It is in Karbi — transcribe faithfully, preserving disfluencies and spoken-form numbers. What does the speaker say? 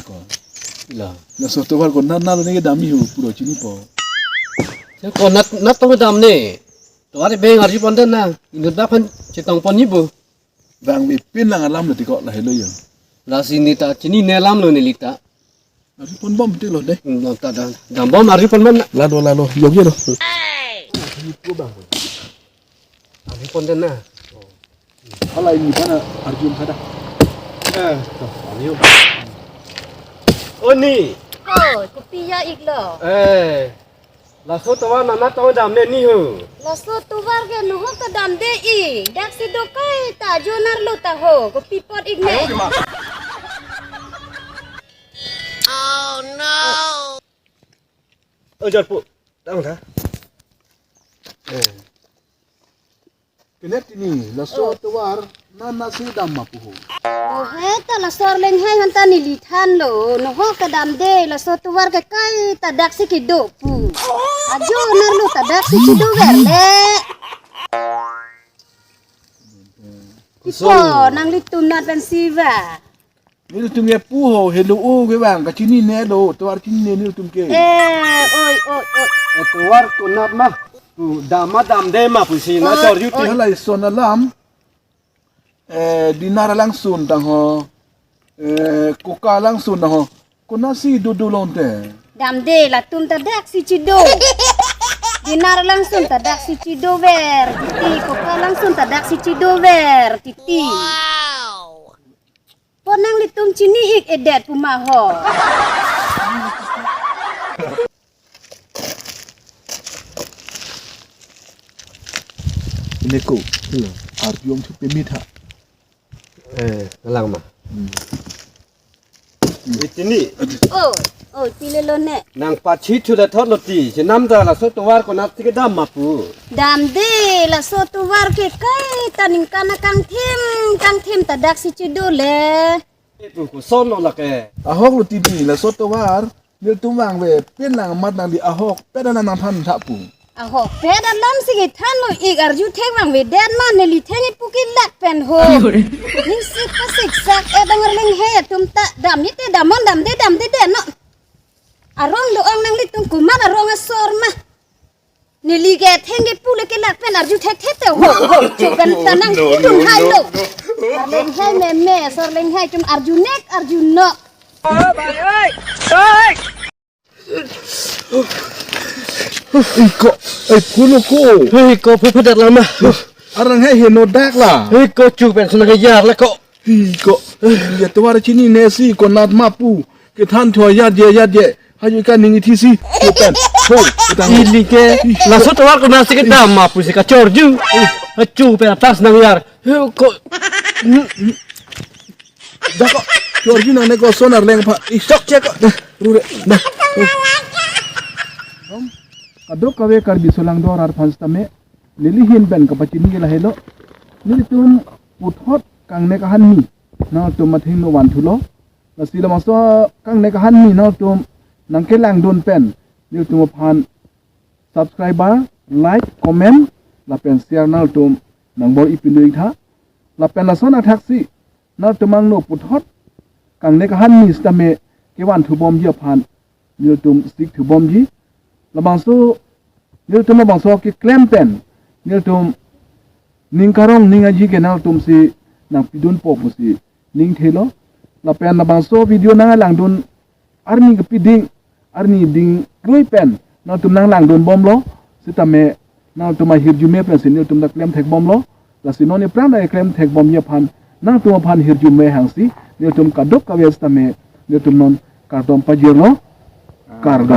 Ko. La. Laso tovar konat nat lo ne kedam ni ho pura chinipo. Ya konat nat tong kedam ne. Tovar beng arjupon den na. Inut ba phan chetongpon ni bo. Bang bipin lang alam lo tiko lahelo yo. Lasi neta chinine alam lo neli ta. Arjupon bom tilo de. Hmm, ta da. Dambom arjupon man. Lalo, lalo. Yogi lo. Arjupon den na. Hala ini pana arjun kada. Eh, to, arjun. O ni. Ko, kopi ya iklo. Eh. Laso tovar nat tong kedam ne ni ho. Laso tovar ke nohok kedam de ik. Dak si do kaita ajo nar lo ta ho. Kopi apot ik ne. Oh no. O jarpo. Tang ta. Eh. Kenet ini, laso tovar nat nat si dam ma pu ho. Oh, he ta laso arleng hai han ta neli thanlo, nohok kedam de, laso tovar ke kaita dak si kedo pu. Ajo nar lo ta dak si kedo ver le. Ipo, nanglitum nat pen si va. Nelitum ke pu ho, helo o ke bang, kachinine lo, tovar chinine nelitum ke. Eh, oi, oi, oi. Eh, tovar konat ma. Tu dam ma dam de ma pusi na. Oi, chor yu ti. Oi. Halai son alam. Eh, dinar alangsun tang ho. Eh, koka alangsun tang ho. Konat si do do lon te. Dam de latum ta dak si chido. Dinar alangsun ta dak si chido ver. Titi koka alangsun ta dak si chido ver. Titi. Wow. Po nanglitum chini ik edet pu ma ho. Neko. Hmm. Arjum thu pemit ha. Eh, lang ma. Hmm. Itini. Oh, oh, pile lo ne. Nang pachi thu le thot lo ti. Chenam ta laso tovar konat si kedam ma pu. Dam de laso tovar ke kaita ningkan akangthim, kangthim ta dak si chido le. Ipu koson lo lake. Ahok lo T V, laso tovar nelitum vangve, pin lang mat nangli ahok, peda nang nangthan tha pu. Ahok, peda lam si kethan lo ik arju thek vangve det ma neli theng ipu kelak pen ho. Ning sik pa sik sak e dang arleng hai atum ta dam ni te damon dam de dam de de no. Arong do-ong nanglitum komat arong asor ma. Neli ke theng ke pu le kelak pen arju thekthe te ho ho. Chukan tanang no, no, idun no, hai lo. No. Arleng hai meme, sorleng hai chum arju nek arju nok. Iko, ai phulo ko. Iko phu phadat lama. Arang hai heno dak la. Iko chu pen sana ke yar la ko. Iko, ya tovar chinine si konat ma pu. Kethan thua yat je, yat je. Haju ka ning ithi si. Ko pen. Ho, ketang. Ili ke. Laso tovar konat si kedam ma pu si kachor ju. Achu pen atas nang yar. He ko. Jako. Chor ju nang ne ko son arleng pha. Ih, chok chek ko. Rure. Nah. Kadokave Karbi solangdor arphan sitame. Neli hin pen kapachini ke lahelo. Nelitum puthot kangnek ahan ni nangtum athengno vanthulo. Lasi labangso kangnek ahan ni nangtum nangkelangdun pen nelitum aphan subscriber, like, comment, lapen share nangtum nangbor-i pin dun tha. Lapen lason athaksi nangtum angno puthot kangnek ahan ni sitame kevanthubomji aphan nelitum sikthubomji. Labangso nelitum labangso keklem pen nelitum ning karong ning aji ke nangtum si nangpidunpo pusi ning thelo. Lapen labangso video nanglangdun arni kepiding, arni ding krui pen nangtum nanglangdunbomlo, sitame nangtum ahirjume pensi nelitum ta klemthekbomlo. Lasi non iphrang ta klemthekbomji aphan nangtum aphan hirjume hangsi nelitum kadokave sitame nelitum non kardom pajirlo. Kardom.